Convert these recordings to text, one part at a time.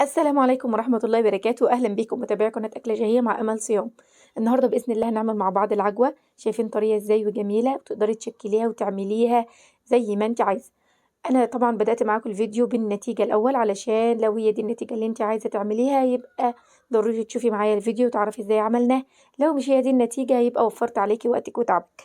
السلام عليكم ورحمة الله وبركاته. أهلا بيكم متابعي قناة أكلة شهية مع أمل صيام. النهاردة بإذن الله هنعمل مع بعض العجوة. شايفين طرية ازاي وجميلة، وتقدري تشكليها وتعمليها زي ما انت عايزة. أنا طبعا بدأت معاكم الفيديو بالنتيجة الأول، علشان لو هي دي النتيجة اللي انت عايزة تعمليها يبقى ضروري تشوفي معايا الفيديو وتعرفي ازاي عملناه. لو مش هي دي النتيجة يبقى وفرت عليكي وقتك وتعبك.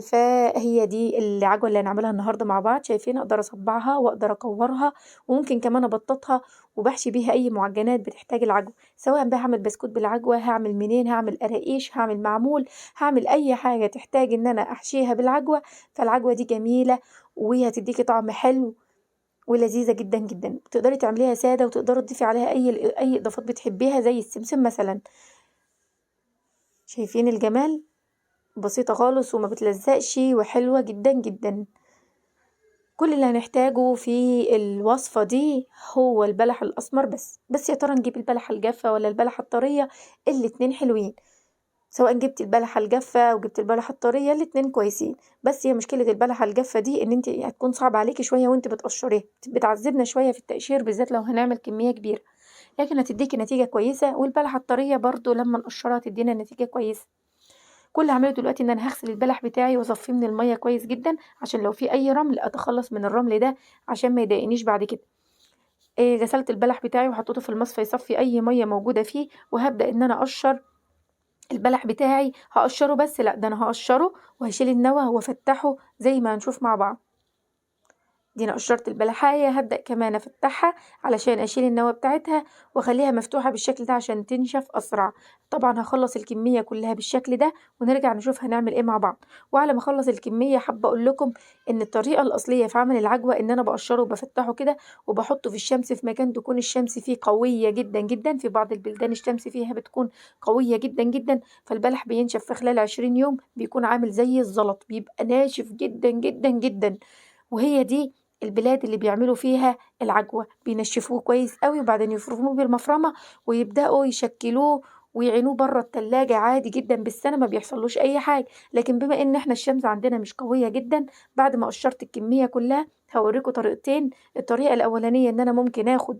فهي دي العجوة اللي هنعملها النهاردة مع بعض. شايفين اقدر اصبعها واقدر اكورها، وممكن كمان ابططها وبحشي بيها اي معجنات بتحتاج العجوة، سواء بقى هعمل بسكوت بالعجوة، هعمل منين، هعمل قراقيش، هعمل معمول، هعمل اي حاجة تحتاج ان انا احشيها بالعجوة. فالعجوة دي جميلة وهتديكي طعم حلو ولذيذة جدا جدا. تقدري تعمليها سادة وتقدري تضيفي عليها اي اضافات بتحبيها زي السمسم مثلا. شايفين الجمال؟ بسيطة خالص وما بتلزقش وحلوة جدا جدا. كل اللي هنحتاجه في الوصفة دي هو البلح الأسمر بس يا ترى نجيب البلحة الجافة ولا البلحة الطرية؟ الاتنين حلوين، سواء جبت البلحة الجافة أو جبت البلحة الطرية الاتنين كويسين. بس هي مشكلة البلحة الجافة دي ان انت هتكون صعبة عليكي شوية وانت بتقشريها، بتعذبنا شوية في التقشير بالذات لو هنعمل كمية كبيرة، لكن هتديكي نتيجة كويسة. والبلحة الطرية برضو لما نقشرها تدينا نتيجة كويسة. كل اللي هعمله دلوقتي ان انا هغسل البلح بتاعي واصفيه من المية كويس جدا، عشان لو في اي رمل اتخلص من الرمل ده عشان ما يضايقنيش بعد كده. غسلت البلح بتاعي وحطيته في المصفى يصفي اي مية موجودة فيه، وهبدا ان انا اقشر البلح بتاعي. هقشره بس؟ لا، ده انا هقشره وهشيل النوى وافتحه زي ما هنشوف مع بعض. دي انا قشرت البلحايه، هبدا كمان افتحها علشان اشيل النوى بتاعتها واخليها مفتوحة بالشكل ده عشان تنشف اسرع. طبعا هخلص الكمية كلها بالشكل ده ونرجع نشوف هنعمل ايه مع بعض. وعلى ما اخلص الكمية حابة اقول لكم ان الطريقة الاصلية في عمل العجوه ان انا بقشره وبفتحه كده وبحطه في الشمس في مكان تكون الشمس فيه قوية جدا جدا. في بعض البلدان الشمس فيها بتكون قوية جدا جدا، فالبلح بينشف في خلال 20 يوم، بيكون عامل زي الزلط، بيبقى ناشف جدا جدا جدا. وهي دي البلاد اللي بيعملوا فيها العجوة، بينشفوه كويس قوي وبعدين يفرموه بالمفرمة ويبدأوا يشكلوه ويعينوه بره التلاجة عادي جدا بالسنة، ما بيحصلوش اي حاجة. لكن بما ان احنا الشمس عندنا مش قوية جدا، بعد ما قشرت الكمية كلها هوريكم طريقتين. الطريقة الاولانية ان انا ممكن اخد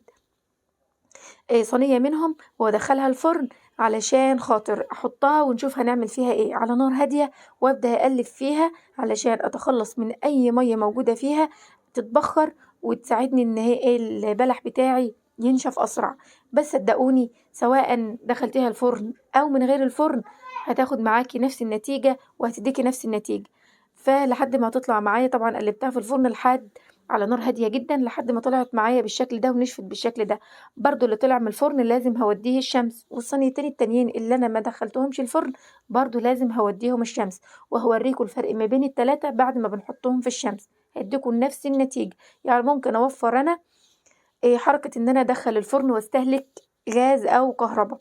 صينية منهم وادخلها الفرن علشان خاطر احطها ونشوف هنعمل فيها ايه على نار هادية، وابدأ اقلب فيها علشان اتخلص من اي مية موجودة فيها تتبخر وتساعدني ان هي ايه البلح بتاعي ينشف اسرع. بس صدقوني سواء دخلتيها الفرن او من غير الفرن هتاخد معاكي نفس النتيجة وهتديكي نفس النتيجة. فلحد ما تطلع معايا، طبعا قلبتها في الفرن لحد على نار هادية جدا لحد ما طلعت معايا بالشكل ده ونشفت بالشكل ده. برضو اللي طلع من الفرن لازم هوديه الشمس، والصينيتين التانيين اللي انا ما دخلتهمش الفرن برضو لازم هوديهم الشمس، وهوريكم الفرق ما بين التلاتة بعد ما بنحطهم في الشمس هيديكم نفس النتيجة. يعني ممكن اوفر انا حركة ان انا ادخل الفرن واستهلك غاز او كهرباء،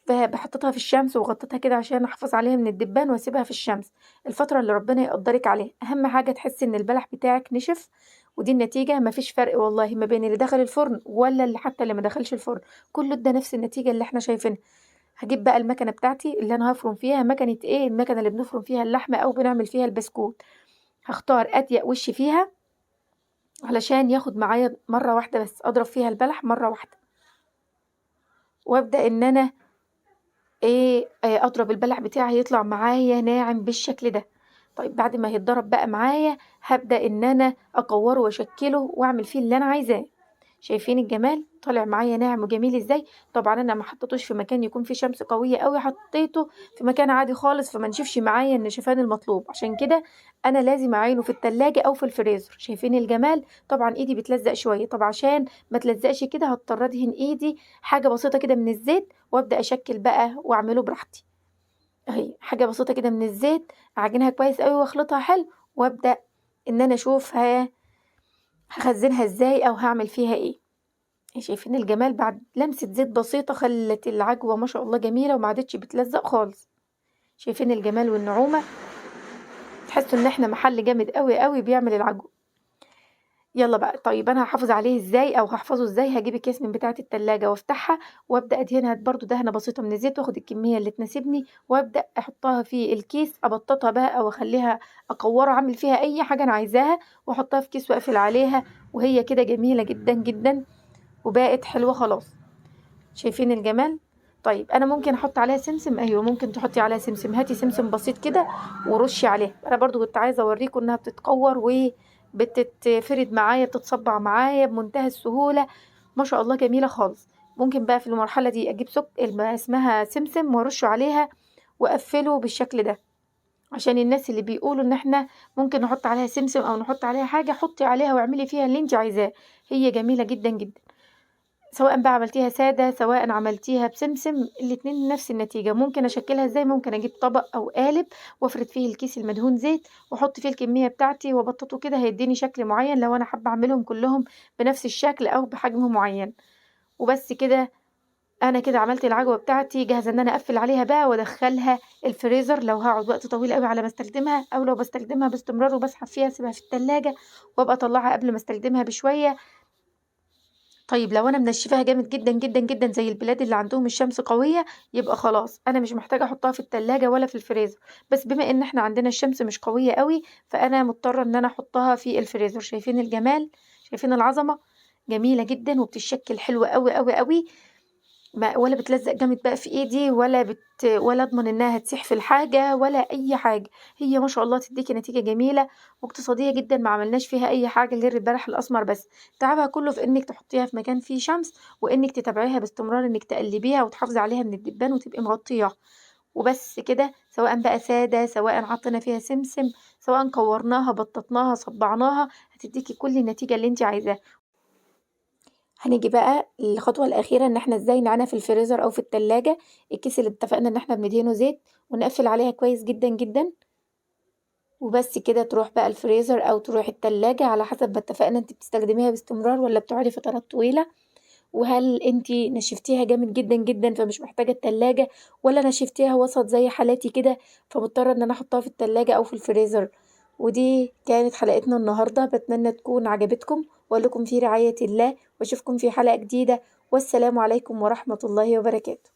فبحطتها في الشمس وغطيتها كده عشان احافظ عليها من الدبان واسيبها في الشمس الفترة اللي ربنا يقدرك عليها. اهم حاجة تحسي ان البلح بتاعك نشف، ودي النتيجة. مفيش فرق والله ما بين اللي دخل الفرن ولا اللي حتى اللي ما دخلش الفرن، كله ادى نفس النتيجة اللي احنا شايفينها. هجيب بقى المكنة بتاعتي اللي انا هفرم فيها. مكنة ايه؟ المكنة اللي بنفرم فيها اللحمة او بنعمل فيها البسكوت. هختار اضيق وش فيها علشان ياخد معايا مرة واحدة بس، اضرب فيها البلح مرة واحدة، وابدأ ان انا اضرب البلح بتاعي يطلع معايا ناعم بالشكل ده. طيب بعد ما هيتضرب بقى معايا هبدأ ان انا اكوره واشكله واعمل فيه اللي انا عايزاه. شايفين الجمال طالع معايا ناعم وجميل ازاي؟ طبعا انا ما حطيتوش في مكان يكون فيه شمس قوية قوي، حطيته في مكان عادي خالص فما نشفش معايا النشفان المطلوب، عشان كده انا لازم اعينه في التلاجة او في الفريزر. شايفين الجمال؟ طبعا ايدي بتلزق شوية، طب عشان ما تلزقش كده هضطر ادهن ايدي حاجة بسيطة كده من الزيت وابدا اشكل بقى واعمله براحتي. اهي حاجة بسيطة كده من الزيت، اعجنها كويس قوي واخلطها حلو، وابدا ان انا اشوفها هخزنها ازاي او هعمل فيها ايه. شايفين الجمال؟ بعد لمسة زيت بسيطة خلت العجوة ما شاء الله جميلة وما عادتش بتلزق خالص. شايفين الجمال والنعومة؟ تحسوا ان احنا محل جامد قوي قوي بيعمل العجوة. يلا بقى، طيب انا هحافظ عليه ازاي او هحفظه ازاي؟ هجيب اكياس من بتاعه التلاجة وافتحها وابدا ادهنها برضو دهنه بسيطة من الزيت، واخد الكمية اللي تناسبني وابدا احطها في الكيس، ابططها بقى او اخليها اكورها، اعمل فيها اي حاجة انا عايزاها، واحطها في كيس واقفل عليها، وهي كده جميلة جدا جدا. وبقت حلوة خلاص. شايفين الجمال؟ طيب انا ممكن احط عليها سمسم؟ ايوه ممكن تحطي عليها سمسم، هاتي سمسم بسيط كده ورشي عليها. انا برضو كنت عايزه اوريكم انها بتتقور وبتتفرد معايا، بتتصبع معايا بمنتهى السهولة، ما شاء الله جميلة خالص. ممكن بقى في المرحلة دي اجيب اسمها سمسم وارشه عليها واقفله بالشكل ده، عشان الناس اللي بيقولوا ان احنا ممكن نحط عليها سمسم او نحط عليها حاجة، حطي عليها واعملي فيها اللي انت عايزاه، هي جميلة جدا جدا، سواء بقى عملتيها ساده سواء عملتيها بسمسم، الاتنين نفس النتيجة. ممكن اشكلها ازاي؟ ممكن اجيب طبق او قالب وافرد فيه الكيس المدهون زيت واحط فيه الكمية بتاعتي وابططه كده، هيديني شكل معين لو انا حابة اعملهم كلهم بنفس الشكل او بحجم معين. وبس كده انا كده عملت العجوه بتاعتي، جاهزة ان انا اقفل عليها بقى وادخلها الفريزر لو هقعد وقت طويل قوي على ما استخدمها، او لو بستخدمها باستمرار وبسحب فيها اسيبها في التلاجة وابقى اطلعها قبل ما استخدمها بشوية. طيب لو انا منشفاها جامد جدا جدا جدا زي البلاد اللي عندهم الشمس قوية، يبقى خلاص انا مش محتاجه احطها في التلاجة ولا في الفريزر، بس بما ان احنا عندنا الشمس مش قوية قوي فانا مضطرة ان انا احطها في الفريزر. شايفين الجمال؟ شايفين العظمة؟ جميلة جدا وبتتشكل حلوة قوي قوي قوي، ما ولا بتلزق جامد بقى في ايدي، ولا اضمن انها هتسيح في الحاجة ولا اي حاجة. هي ما شاء الله تديكي نتيجة جميلة واقتصادية جدا، ما عملناش فيها اي حاجة غير البلح الاسمر بس. تعبها كله في انك تحطيها في مكان فيه شمس، وانك تتابعيها باستمرار، انك تقلبيها وتحافظي عليها من الدبان وتبقي مغطياها وبس كده. سواء بقى ساده، سواء حطينا فيها سمسم، سواء كورناها بططناها صبعناها، هتديكي كل النتيجة اللي انت عايزاها. هنيجي بقى للخطوة الأخيرة، إن احنا ازاي نعينها في الفريزر أو في التلاجة. الكيس اللي اتفقنا إن احنا بندهنه زيت ونقفل عليها كويس جدا جدا وبس كده. تروح بقى الفريزر أو تروح التلاجة على حسب ما اتفقنا انت بتستخدميها باستمرار ولا بتقعدي فترات طويلة، وهل انت نشفتيها جامد جدا جدا فمش محتاجة التلاجة، ولا نشفتيها وسط زي حالاتي كده فمضطرة إن أنا أحطها في التلاجة أو في الفريزر. ودي كانت حلقتنا النهاردة، بتمنى تكون عجبتكم، واقول لكم في رعاية الله، واشوفكم في حلقة جديدة، والسلام عليكم ورحمة الله وبركاته.